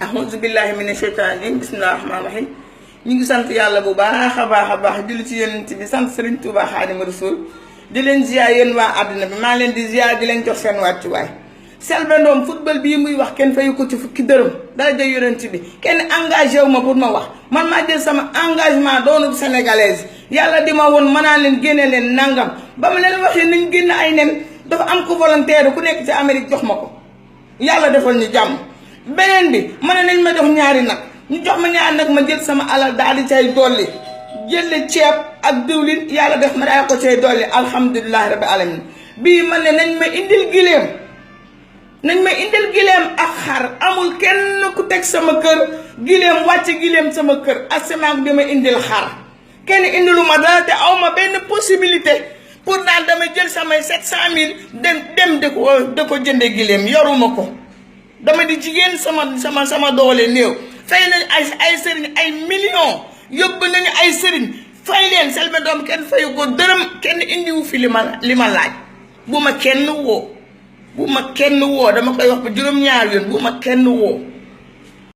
ahousu billahi mina sheytaani rajim bismillahi rahmaani rahim ñu ngi sant yàlla bu baax a baax julli ci yonent bi sant Serigne Touba Xaadimu Rasuul di leen ziar yéen waa àdduna bi maa leen di ziar di leen jox seen wàccuwaay. Selbé Ndom football bii muy wax kenn fayu ko ci fukki dërëm dara jëy yonent bi kenn engagé wu ma pour ma wax man maa jël sama engagement doonu sénégalaise yàlla di ma woon mën naa leen génne leen nangam ba ma leen waxee nañ génn ay nen dafa am ko volontaire ku nekk ci Amérique jox ma ko yàlla defal ñu jàmm. beneen bi ma ne nañ ma jox ñaari nag ñu jox ma ñaari nag ma jël sama alal daal di cay dolli jël ceeb ak diwlin yàlla def ma daal ko cay dolli alhamdulilah rabbi alamin bii ma ne nañ ma indil gileem ak xar amul kenn ku teg sama kër gileem wàcc gileem sama kër asemaak bi ma indil xar kenn indilu ma dara te aw ma benn possibilité pour daal dama jël samay 700000 dem de ko jënde gileem yoruma ko dama di jigéen sama doole néew fay nañu ay sëriñ ay millions yóbbu nañu ay sëriñ fay leen Selbé Ndom kenn fayu ko dërëm kenn indiwu fi li ma laaj bu ma kenn woo dama koy wax ba juróom-ñaar yoon bu ma kenn woo